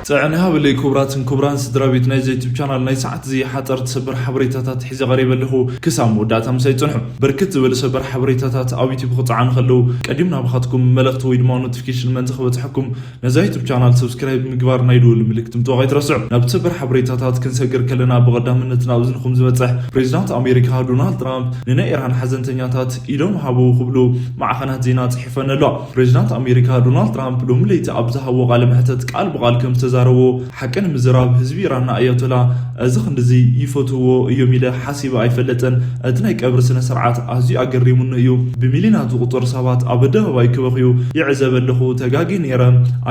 ጥዕና ሃብለይ ክቡራትን ክቡራን ስድራ ቤት ናይዚ ዩቱብ ቻናል፣ ናይ ሰዓት እዚ ሓፀርቲ ሰበር ሓበሬታታት ሒዘ ቀሪበ ኣለኹ። ክሳብ መወዳእታ ምሳይ ፅንሑ። ብርክት ዝበሉ ሰበር ሓበሬታታት ኣብ ዩቱብ ክፀዓኑ ከለዉ፣ ቀዲም ናባኻትኩም መልእኽቲ ወይ ድማ ኖቲፊኬሽን ምእንቲ ክበፅሐኩም፣ ነዛ ዩቱብ ቻናል ሰብስክራይብ ምግባር፣ ናይ ደወል ምልክት ምጥዋቕ ኣይትረስዑ። ናብቲ ሰበር ሓበሬታታት ክንሰግር ከለና፣ ብቐዳምነት ናብ እዝንኹም ዝበፅሕ፣ ፕሬዚዳንት ኣሜሪካ ዶናልድ ትራምፕ ንናይ ኢራን ሓዘንተኛታት ኢዶም ሃቡ ክብሉ ማዕኸናት ዜና ጽሒፈን ኣለዋ። ፕሬዚዳንት ኣሜሪካ ዶናልድ ትራምፕ ሎሚ ለይቲ ኣብ ዝሃቦ ቃለ መሕተት ቃል ብቓል ከም ዝተዛረቦ፣ ሓቂ ንምዝራብ ህዝቢ ኢራን ንኣያቶላ እዚ ክንድዚ ይፈትውዎ እዮም ኢለ ሓሲበ ኣይፈልጥን። እቲ ናይ ቀብሪ ስነ ስርዓት ኣዝዩ ኣገሪሙኒ እዩ። ብሚልዮናት ዝቑጸሩ ሰባት ኣብ ኣደባባይ ክበኽዩ ይዕዘብ ኣለኹ። ተጋግየ ነይረ።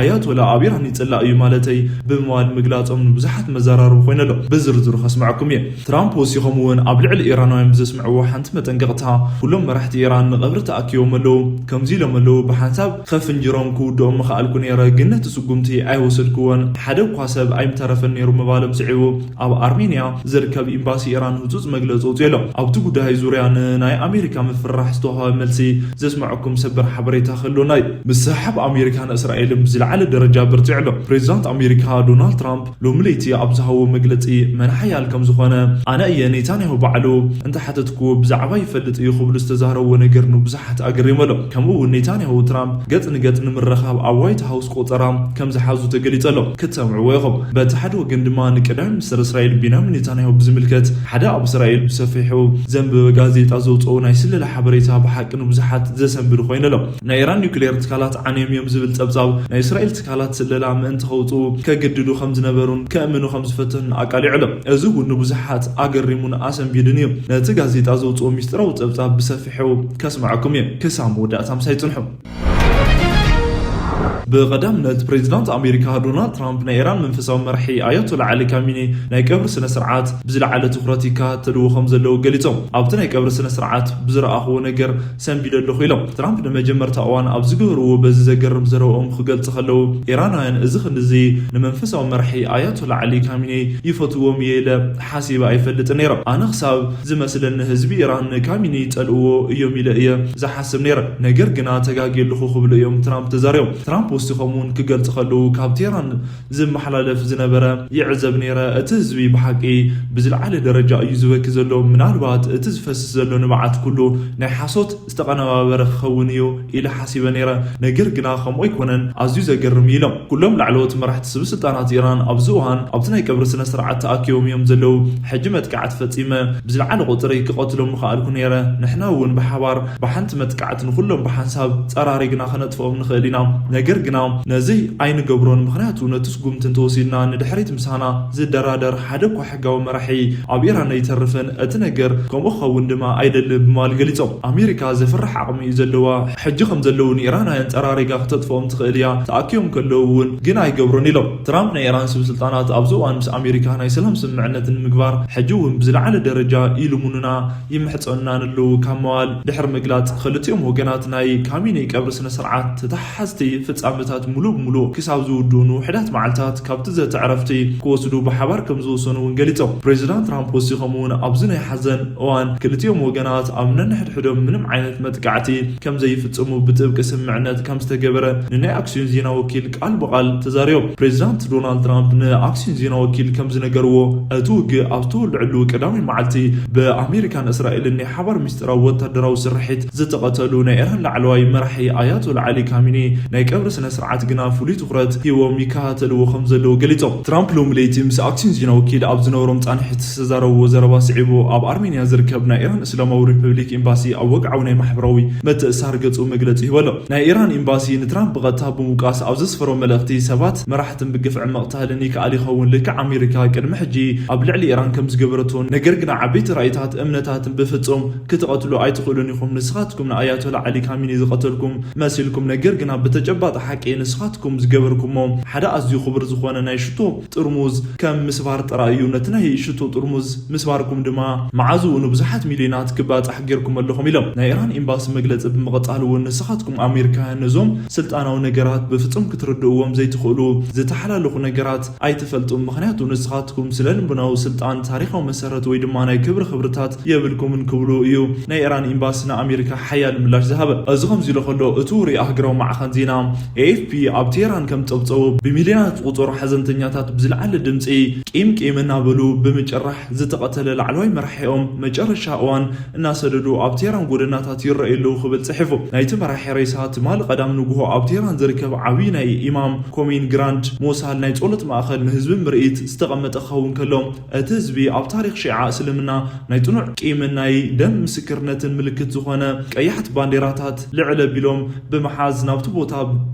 ኣያቶላ ኣብ ኢራን ይጽላእ እዩ ማለተይ ብምባል ምግላጾም ንብዙሓት መዘራረቢ ኮይኑ ኣሎ። ብዝርዝሩ ከስምዐኩም እየ። ትራምፕ ወሲኾም እውን ኣብ ልዕሊ ኢራናውያን ብዘስምዕዎ ሓንቲ መጠንቀቕታ፣ ኩሎም መራሕቲ ኢራን ንቐብሪ ተኣኪቦም ኣለዉ። ከምዚ ኢሎም ኣለዉ፣ ብሓንሳብ ከፍንጅሮም ክውድኦም ምኽኣልኩ ነይረ፣ ግን ነቲ ስጉምቲ ኣይወሰድኩዎን። ሓደ እኳ ሰብ ኣይምተረፈን ነይሩ ምባሎም ስዒቡ፣ ኣብ ኣርሜንያ ዝርከብ ኤምባሲ ኢራን ህጹጽ መግለጺ ኣውጺኡ ኣሎ። ኣብቲ ጉዳይ ዙርያ ንናይ ኣሜሪካ ምፍርራሕ ዝተዋህበ መልሲ ዘስምዐኩም ሰበር ሓበሬታ ክህልወና እዩ። ምስሕሓብ ኣሜሪካን እስራኤልን ብዝለዓለ ደረጃ በርቲዑ ኣሎ። ፕሬዚዳንት ኣሜሪካ ዶናልድ ትራምፕ ሎሚ ለይቲ ኣብ ዝሃቦ መግለጺ፣ መን ሓያል ከም ዝኾነ፣ ኣነ እየ ኔታንያሁ ባዕሉ እንተሓተትኩዎ ብዛዕባ ይፈልጥ እዩ ክብሉ ዝተዛረብዎ ነገር ንብዙሓት ኣገሪሙ ኣሎ። ከምኡ እውን ኔታንያሁ ትራምፕ ገጽ ንገጽ ንምርኻብ ኣብ ዋይት ሃውስ ቆጸራ ከም ዝሓዙ ተገሊጹ ኣሎ። ክትሰምዕዎ ኢኹም። በቲ ሓደ ወገን ድማ ንቀዳማይ ሚኒስትር እስራኤል ቢንያሚን ኔታንያሁ ብዝምልከት ሓደ ኣብ እስራኤል ብሰፊሑ ዘንበበ ጋዜጣ ዘውፅኦ ናይ ስለላ ሓበሬታ ብሓቂ ንብዙሓት ዘሰንብድ ኮይኑ ኣሎ። ናይ ኢራን ኒውክሌር ትካላት ዓንዮም እዮም ዝብል ጸብጻብ ናይ እስራኤል ትካላት ስለላ ምእንቲ ከውፅኡ ከግድዱ ከም ዝነበሩን ከእምኑ ከም ዝፈተኑን ኣቃሊዑ ኣሎ። እዚ እውን ንብዙሓት ኣገሪሙን ኣሰንቢድን እዩ። ነቲ ጋዜጣ ዘውፅኦ ሚስጥራዊ ጸብጻብ ብሰፊሑ ከስምዐኩም እየ። ክሳብ መወዳእታ ምሳይ ጽንሑ። ብቐዳምነት ፕሬዚዳንት ኣሜሪካ ዶናልድ ትራምፕ ናይ ኢራን መንፈሳዊ መራሒ ኣያቶላ ዓሊ ካሚኒ ናይ ቀብሪ ስነ ስርዓት ብዝለዓለ ትኹረት ይከታተልዎ ከም ዘለዉ ገሊጾም። ኣብቲ ናይ ቀብሪ ስነ ስርዓት ብዝረኣኽዎ ነገር ሰንቢደ ኣለኹ ኢሎም። ትራምፕ ንመጀመርታ እዋን ኣብ ዝገበርዎ በዚ ዘገርም ዘረብኦም ክገልጹ ከለዉ፣ ኢራናውያን እዚ ክንድዚ ንመንፈሳዊ መራሒ ኣያቶላ ዓሊ ካሚኒ ይፈትዎም እየ ኢለ ሓሲበ ኣይፈልጥን ነይረ። ኣነ ክሳብ ዝመስለኒ ህዝቢ ኢራን ንካሚኒ ይጸልእዎ እዮም ኢለ እየ ዝሓስብ ነይረ። ነገር ግና ተጋግየ ኣለኹ ክብሉ እዮም ትራምፕ ተዛሪቦም። ትራምፕ ወሲኾም እውን ክገልጹ ከለዉ፣ ካብ ቴህራን ዝመሓላለፍ ዝነበረ ይዕዘብ ነይረ። እቲ ህዝቢ ብሓቂ ብዝለዓለ ደረጃ እዩ ዝበኪ ዘሎ። ምናልባት እቲ ዝፈስስ ዘሎ ንብዓት ኩሉ ናይ ሓሶት ዝተቐነባበረ ክኸውን እዩ ኢለ ሓሲበ ነይረ። ነገር ግና ከምኡ ኣይኮነን። ኣዝዩ ዘገርም እዩ ኢሎም። ኩሎም ላዕለዎት መራሕቲ ስብስልጣናት ኢራን ኣብዚ እዋን ኣብቲ ናይ ቀብሪ ስነ ስርዓት ተኣኪቦም እዮም ዘለዉ። ሕጂ መጥቃዕቲ ፈጺመ ብዝለዓለ ቁጽሪ ክቐትሎም ምኽኣልኩ ነይረ። ንሕና እውን ብሓባር ብሓንቲ መጥቃዕቲ ንኹሎም ብሓንሳብ ጸራሪግና ከነጥፍኦም ንኽእል ኢና። ነገር ግና ነዚ ኣይንገብሮን፣ ምኽንያቱ ነቲ ስጉምቲ እንተወሲድና ንድሕሪት ምሳና ዝደራደር ሓደ እኳ ሕጋዊ መራሒ ኣብ ኢራን ኣይተርፍን። እቲ ነገር ከምኡ ክኸውን ድማ ኣይደልን ብምባል ገሊጾም። ኣሜሪካ ዘፍርሕ ዓቕሚ እዩ ዘለዋ። ሕጂ ከም ዘለዉ ንኢራናውያን ጸራሪጋ ክተጥፍኦም ትኽእል እያ። ተኣኪቦም ከለዉ እውን ግን ኣይገብሮን ኢሎም። ትራምፕ ናይ ኢራን ስብስልጣናት ኣብዚ እዋን ምስ ኣሜሪካ ናይ ሰላም ስምምዕነት ንምግባር ሕጂ እውን ብዝለዓለ ደረጃ ይልምኑና ይምሕጸኑናን ኣለዉ ካብ ምባል ድሕሪ ምግላጽ፣ ክልቲኦም ወገናት ናይ ካሚኒ ቀብሪ ስነ ስርዓት ተተሓሓዝቲ ፍጻመታት ሙሉእ ብሙሉእ ክሳብ ዝውድኡ ንውሑዳት መዓልታት ካብቲ ዘተ ዕረፍቲ ክወስዱ ብሓባር ከም ዝወሰኑ እውን ገሊጾም። ፕሬዚዳንት ትራምፕ ወሲኾም እውን ኣብዚ ናይ ሓዘን እዋን ክልቲኦም ወገናት ኣብ ነንሕድሕዶም ምንም ዓይነት መጥቃዕቲ ከም ዘይፍጽሙ ብጥብቂ ስምምዕነት ከም ዝተገበረ ንናይ ኣክሲዮን ዜና ወኪል ቃል ብቓል ተዛሪቦም። ፕሬዚዳንት ዶናልድ ትራምፕ ንኣክሲዮን ዜና ወኪል ከም ዝነገርዎ፣ እቲ ውግእ ኣብ ዝተወልዐሉ ቀዳማይ መዓልቲ ብኣሜሪካን እስራኤልን ናይ ሓባር ሚስጥራዊ ወታደራዊ ስርሒት ዝተቐተሉ ናይ ኢራን ላዕለዋይ መራሒ ኣያቶላ ዓሊ ካሚኒ ናይ ቀብሪ ስነ ስርዓት ግና ፍሉይ ትኹረት ሂቦም ይከታተልዎ ከም ዘለዉ ገሊጾም። ትራምፕ ሎሚ ለይቲ ምስ ኣክሲዮን ዜና ወኪል ኣብ ዝነበሮም ጻንሒት ዝተዛረብዎ ዘረባ ስዒቡ፣ ኣብ ኣርሜንያ ዝርከብ ናይ ኢራን እስላማዊ ሪፐብሊክ ኤምባሲ ኣብ ወግዓዊ ናይ ማሕበራዊ ምትእስሳር ገጹ መግለጺ ሂቡ ኣሎ። ናይ ኢራን ኤምባሲ ንትራምፕ ብቐጥታ ብምውቃስ ኣብ ዘስፈሮ መልእኽቲ፣ ሰባት መራሕትን ብግፍዒ ምቕታልን ይከኣል ይኸውን፣ ልክዕ ኣሜሪካ ቅድሚ ሕጂ ኣብ ልዕሊ ኢራን ከም ዝገበረቶ፣ ነገር ግና ዓበይቲ ራእይታት እምነታትን ብፍጹም ክትቐትሉ ኣይትኽእሉን ኢኹም። ንስኻትኩም ንኣያቶላ ዓሊ ካሚኒ ዝቐተልኩም መሲልኩም፣ ነገር ግና ብተጨባጢ ሓቂ ንስኻትኩም ዝገበርኩሞ ሓደ ኣዝዩ ክቡር ዝኾነ ናይ ሽቶ ጥርሙዝ ከም ምስባር ጥራይ እዩ። ነቲ ናይ ሽቶ ጥርሙዝ ምስባርኩም ድማ መዓዝኡ ንብዙሓት ሚልዮናት ክባጻሕ ጌርኩም ኣለኹም ኢሎም። ናይ ኢራን ኤምባሲ መግለጺ ብምቕጻል እውን፣ ንስኻትኩም ኣሜሪካውያን ነዞም ስልጣናዊ ነገራት ብፍጹም ክትርድእዎም ዘይትኽእሉ ዝተሓላለኹ ነገራት ኣይትፈልጡን፣ ምኽንያቱ ንስኻትኩም ስለ ልቦናዊ ስልጣን፣ ታሪኻዊ መሰረት ወይ ድማ ናይ ክብሪ ክብርታት የብልኩምን ክብሉ እዩ ናይ ኢራን ኤምባሲ ንኣሜሪካ ሓያል ምላሽ ዝሃበ። እዚ ከምዚ ኢሉ ከሎ፣ እቲ ውሩይ ኣህጉራዊ ማዕኸን ዜና ኤኤፍፒ ኣብ ቴህራን ከም ጸብጸቦ ብሚልዮናት ዝቑጸሩ ሓዘንተኛታት ብዝለዓለ ድምጺ ቂም ቂም እናበሉ ብምጭራሕ ዝተቐተለ ላዕለዋይ መራሒኦም መጨረሻ እዋን እናሰደዱ ኣብ ቴህራን ጎደናታት ይረኣዩ ኣለዉ ክብል ጽሒፉ። ናይቲ መራሒ ሬሳ ትማሊ ቀዳም ንግሆ ኣብ ቴህራን ዝርከብ ዓብዪ ናይ ኢማም ኮሚን ግራንድ ሞሳል ናይ ጸሎት ማእከል ንህዝቢ ምርኢት ዝተቐመጠ ክኸውን ከሎ፣ እቲ ህዝቢ ኣብ ታሪኽ ሺዓ እስልምና ናይ ጽኑዕ ቂምን ናይ ደም ምስክርነትን ምልክት ዝኾነ ቀያሕቲ ባንዴራታት ልዕል ኣቢሎም ብምሓዝ ናብቲ ቦታ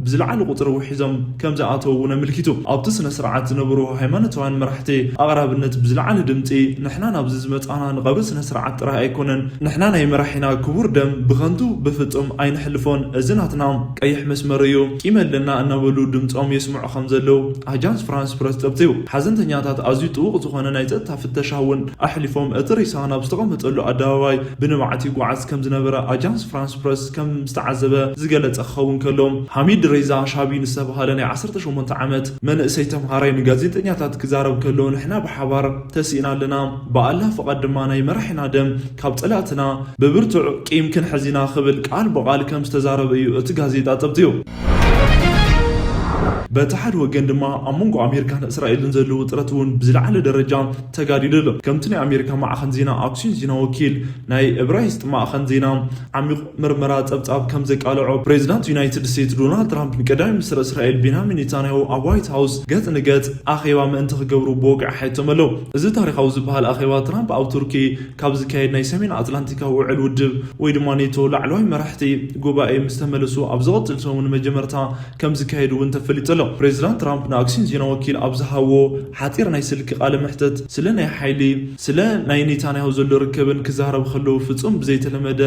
ብዝለዓለ ቁጽሪ ውሒዞም ከም ዝኣተዉ እውን ኣመልኪቱ። ኣብቲ ስነ ስርዓት ዝነበሩ ሃይማኖታውያን መራሕቲ ኣቕራብነት ብዝለዓለ ድምጺ፣ "ንሕና ናብዚ ዝመጻና ንቐብሪ ስነ ስርዓት ጥራይ ኣይኮነን፣ ንሕና ናይ መራሒና ክቡር ደም ብኸንቱ ብፍጹም ኣይንሕልፎን፣ እዚ ናትና ቀይሕ መስመር እዩ፣ ቂም ኣለና" እናበሉ ድምጾም የስምዑ ከም ዘለዉ ኣጃንስ ፍራንስ ፕረስ ጸብጺቡ። ሓዘንተኛታት ኣዝዩ ጥቡቕ ዝኾነ ናይ ጸጥታ ፍተሻ እውን ኣሕሊፎም፣ እቲ ሬሳ ናብ ዝተቐመጠሉ ኣደባባይ ብንብዓት ይጓዓዝ ከም ዝነበረ ኣጃንስ ፍራንስ ፕረስ ከም ዝተዓዘበ ዝገለጸ ክኸውን ከሎ፣ ሓሚድ ሬዛ ሻቢን ዝተባህለ ናይ ዓሰርተ ሸሞንተ ዓመት መንእሰይ ተምሃራይ ንጋዜጠኛታት ክዛረብ ከሎ፣ "ንሕና ብሓባር ተሲእና ኣለና፣ ብኣላህ ፍቓድ ድማ ናይ መራሒና ደም ካብ ጸላእትና ብብርቱዕ ቂም ክንሕዝ ኢና" ክብል ቃል ብቓል ከም ዝተዛረበ እዩ እቲ ጋዜጣ ጸብጺቡ። በቲ ሓደ ወገን ድማ ኣብ መንጎ ኣሜሪካን እስራኤልን ዘሎ ውጥረት እውን ብዝለዓለ ደረጃ ተጋዲሉ ኣሎ። ከምቲ ናይ ኣሜሪካ ማዕኸን ዜና ኣክሲዮን ዜና ወኪል ናይ እብራይስጥ ማዕኸን ዜና ዓሚቕ ምርመራ ጸብጻብ ከም ዘቃልዖ፣ ፕሬዚዳንት ዩናይትድ ስቴትስ ዶናልድ ትራምፕ ንቀዳማይ ሚኒስትር እስራኤል ቤንያሚን ኔታንያሁ ኣብ ዋይት ሃውስ ገጽ ንገጽ ኣኼባ ምእንቲ ክገብሩ ብወግዒ ሓቲቶም ኣለዉ። እዚ ታሪኻዊ ዝበሃል ኣኼባ ትራምፕ ኣብ ቱርኪ ካብ ዝካየድ ናይ ሰሜን ኣትላንቲካዊ ውዕል ውድብ ወይ ድማ ኔቶ ላዕለዋይ መራሕቲ ጉባኤ ምስ ተመለሱ ኣብ ዝቕጽል ሰሙን መጀመርታ ከም ዝካየድ እውን ተፈሊጡ ኣሎ። ፕሬዚዳንት ትራምፕ ንኣክሲዮን ዜና ወኪል ኣብ ዝሃቦ ሓጺር ናይ ስልኪ ቃለ መሕተት ስለ ናይ ሓይሊ፣ ስለ ናይ ኔታንያሁ ዘሎ ርከብን ክዛረቡ ከለዉ ፍጹም ብዘይተለመደ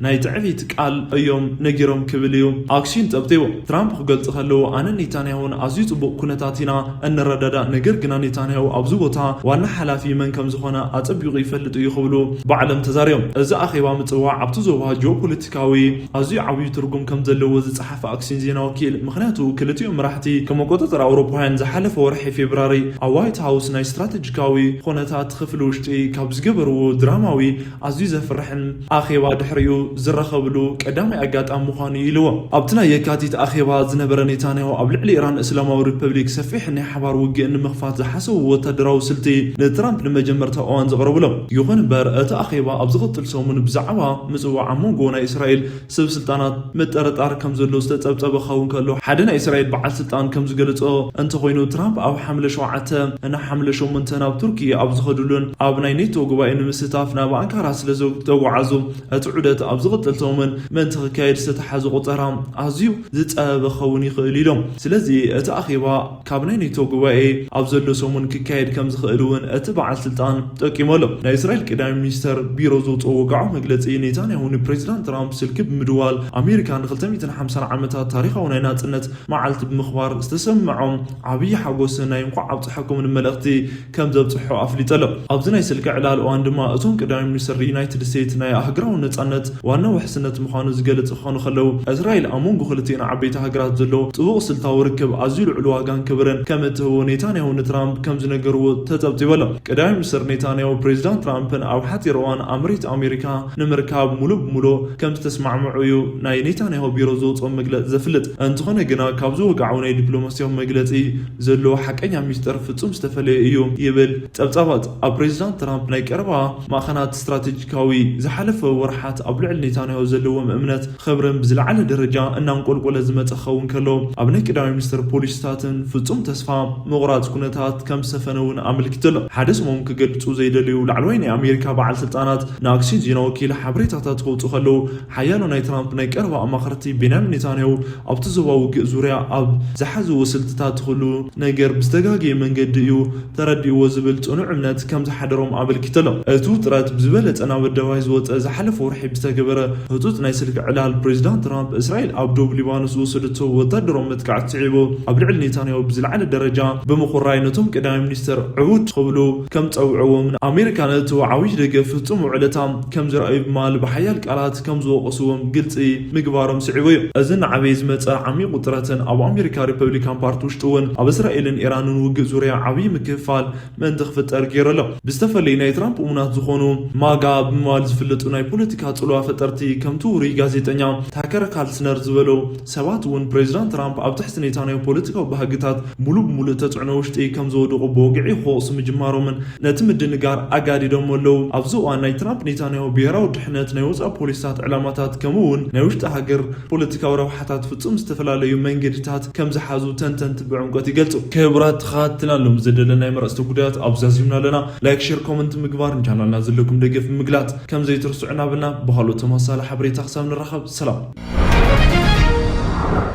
ናይ ትዕቢት ቃል እዮም ነጊሮም ክብል እዩ ኣክሲዮን ጸብጺቡ። ትራምፕ ክገልጹ ከለዉ፣ "ኣነ ኔታንያሁን ኣዝዩ ጽቡቕ ኩነታት ኢና እንረዳዳእ፣ ነገር ግና ኔታንያሁ ኣብዚ ቦታ ዋና ሓላፊ መን ከም ዝኾነ ኣጸቢቑ ይፈልጥ እዩ" ክብሉ ባዕሎም ተዛሪቦም። እዚ ኣኼባ ምጽዋዕ ኣብቲ ዞባ ጂኦፖለቲካዊ ኣዝዩ ዓብዪ ትርጉም ከም ዘለዎ ዝጸሓፈ ኣክሲዮን ዜና ወኪል፣ ምኽንያቱ ክልቲኦም መራሕቲ ከም ኣቆጻጽራ ኣውሮፓውያን ዝሓለፈ ወርሒ ፌብራሪ ኣብ ዋይት ሃውስ ናይ ስትራተጂካዊ ኩነታት ክፍሊ ውሽጢ ካብ ዝገበርዎ ድራማዊ ኣዝዩ ዘፍርሕን ኣኼባ ድሕሪኡ ዝራኸብሉ ቀዳማይ ኣጋጣሚ ምዃኑ እዩ ኢልዎ። ኣብቲ ናይ የካቲት ኣኼባ ዝነበረ ኔታንያሁ ኣብ ልዕሊ ኢራን እስላማዊ ሪፐብሊክ ሰፊሕ ናይ ሓባር ውግእ ንምኽፋት ዝሓሰቡ ወታደራዊ ስልቲ ንትራምፕ ንመጀመርታ እዋን ዘቕረብሎም። ይኹን እምበር እቲ ኣኼባ ኣብ ዝቕጽል ሰሙን ብዛዕባ ምጽዋዕ ኣብ መንጎ ናይ እስራኤል ሰብ ስልጣናት ምጥርጣር ከም ዘሎ ዝተጸብጸበ ክኸውን ከሎ፣ ሓደ ናይ እስራኤል በዓል ስልጣን ከም ዝገለጾ እንተኾይኑ፣ ትራምፕ ኣብ ሓምለ ሸውዓተ እና ሓምለ ሸሞንተ ናብ ቱርኪ ኣብ ዝኸድሉን ኣብ ናይ ኔቶ ጉባኤ ንምስታፍ ናብ ኣንካራ ስለ ዝተጓዓዙ፣ እቲ ዑደት ኣብ ዝቕጽል ሰሙን ምእንቲ ክካየድ ዝተተሓዘ ቆጸራ ኣዝዩ ዝጸበበ ክኸውን ይኽእል ኢሎም። ስለዚ እቲ ኣኼባ ካብ ናይ ኔቶ ጉባኤ ኣብ ዘሎ ሰሙን ክካየድ ከም ዝኽእል እውን እቲ በዓል ስልጣን ጠቂሙ ኣሎ። ናይ እስራኤል ቀዳማይ ሚኒስተር ቢሮ ዘውፅኦ ወግዓዊ መግለፂ፣ ኔታንያሁ ንፕሬዚዳንት ትራምፕ ስልኪ ብምድዋል ኣሜሪካ ንክልተ ሚእትን ሓምሳን ዓመታት ታሪኻዊ ናይ ናፅነት መዓልቲ ብምኽባር ዝተሰምዖም ዓብዪ ሓጎስን ናይ እንኳዕ ኣብፀሐኩም መልእኽቲ ከም ዘብፅሖ ኣፍሊጡ ኣሎ። ኣብዚ ናይ ስልኪ ዕላል እዋን ድማ እቶም ቀዳማይ ሚኒስትር ዩናይትድ ስቴትስ ናይ ኣህግራዊ ነፃነት ዋና ውሕስነት ምዃኑ ዝገልጽ ክኾኑ ከለዉ፣ እስራኤል ኣብ መንጎ ክልቲኤን ዓበይቲ ሃገራት ዘሎ ጥቡቕ ስልታዊ ርክብ ኣዝዩ ልዑል ዋጋን ክብርን ከም እትህቦ ኔታንያሁ ንትራምፕ ከም ዝነገርዎ ተጸብጺቡ ኣሎ። ቀዳማይ ሚኒስትር ኔታንያሁ ፕሬዚዳንት ትራምፕን ኣብ ሓጺር እዋን ኣብ መሬት ኣሜሪካ ንምርካብ ሙሉእ ብሙሉእ ከም ዝተስማዕምዑ እዩ ናይ ኔታንያሁ ቢሮ ዘውጽኦ መግለጺ ዘፍልጥ። እንተኾነ ግና ካብዚ ወግዓዊ ናይ ዲፕሎማስያዊ መግለጺ ዘሎ ሓቀኛ ሚስጥር ፍጹም ዝተፈለየ እዩ ይብል ጸብጻባት። ኣብ ፕሬዚዳንት ትራምፕ ናይ ቀረባ ማእኸናት ስትራቴጂካዊ ዝሓለፈ ወርሓት ኣብ ልዕሊ ኔታንያሁ ዘለዎም እምነት ክብርን ብዝለዓለ ደረጃ እናንቆልቆለ ዝመጸ ክኸውን ከሎ፣ ኣብ ናይ ቀዳማይ ሚኒስትር ፖሊሲታትን ፍጹም ተስፋ ምቑራጽ ኩነታት ከም ዝሰፈነ እውን ኣመልኪቱ ኣሎ። ሓደ ስሞም ክገልጹ ዘይደልዩ ላዕለዋይ ናይ ኣሜሪካ በዓል ስልጣናት ንኣክሲዮን ዜና ወኪል ሓበሬታታት ክወጹ ከለዉ፣ ሓያሎ ናይ ትራምፕ ናይ ቀረባ ኣማኸርቲ ቤንያሚን ኔታንያሁ ኣብቲ ዞባ ውግእ ዙርያ ኣብ ዝሓዝዎ ስልትታት ኩሉ ነገር ብዝተጋገየ መንገዲ እዩ ተረዲእዎ ዝብል ጽኑዕ እምነት ከም ዝሓደሮም ኣመልኪቱ ኣሎ። እቲ ውጥረት ብዝበለጸ ናብ ኣደባባይ ዝወጸ ዝሓለፈ ወርሒ ብዝተገበረ ህጹጽ ናይ ስልኪ ዕላል ፕሬዚዳንት ትራምፕ እስራኤል ኣብ ደቡብ ሊባኖስ ዝወሰደቶ ወታደራዊ መጥቃዕቲ ስዒቡ ኣብ ልዕሊ ኔታንያሁ ብዝለዓለ ደረጃ ብምኹራይ ነቶም ቀዳማይ ሚኒስትር ዕቡድ ክብሉ ከም ጸውዕዎም ኣሜሪካ ነቲ ዓብዪ ደገፍ ፍጹም ውዕለታ ከም ዝረኣዩ ብምባል ብሓያል ቃላት ከም ዝወቐስዎም ግልጺ ምግባሮም ስዒቡ እዩ። እዚ እናዓበየ ዝመጸ ዓሚቕ ውጥረትን ኣብ ኣሜሪካ ሪፐብሊካን ፓርቲ ውሽጢ እውን ኣብ እስራኤልን ኢራንን ውግእ ዙርያ ዓብዪ ምክፍፋል ምእንቲ ክፍጠር ገይሩ ኣሎ። ብዝተፈለየ ናይ ትራምፕ እሙናት ዝኾኑ ማጋ ብምባል ዝፍለጡ ናይ ፖለቲካ ጽልዋ ፈጠርቲ ከምቲ ውሩይ ጋዜጠኛ ታከር ካልስነር ዝበሎ ሰባት እውን ፕሬዚዳንት ትራምፕ ኣብ ትሕቲ ኔታንያሁ ፖለቲካዊ ባህግታት ሙሉእ ብሙሉእ ተጽዕኖ ውሽጢ ከም ዝወደቑ ብወግዒ ክወቕሱ ምጅማሮምን ነቲ ምድንጋር ኣጋዲዶም ኣለዉ። ኣብዚ እዋን ናይ ትራምፕ ኔታንያሁ ብሄራዊ ድሕነት ናይ ወፃኢ ፖሊሲታት ዕላማታት ከምኡ እውን ናይ ውሽጢ ሃገር ፖለቲካዊ ረብሓታት ፍጹም ዝተፈላለዩ መንገድታት ከም ዝሓዙ ተንተንቲ ብዕምቆት ይገልጹ። ክቡራት ተኸታተልቲ ሎም ዝደለናይ መረፅቲ ጉዳያት ኣብ ዛዚምና ኣለና። ላይክ ሼር ኮመንት ምግባር ንቻናልና ዘለኩም ደገፍ ምግላፅ ከም ዘይትርስዑ እናበልና ብካልኦት ተመሳሳሊ ሓበሬታ ክሳብ ንራኸብ ሰላም።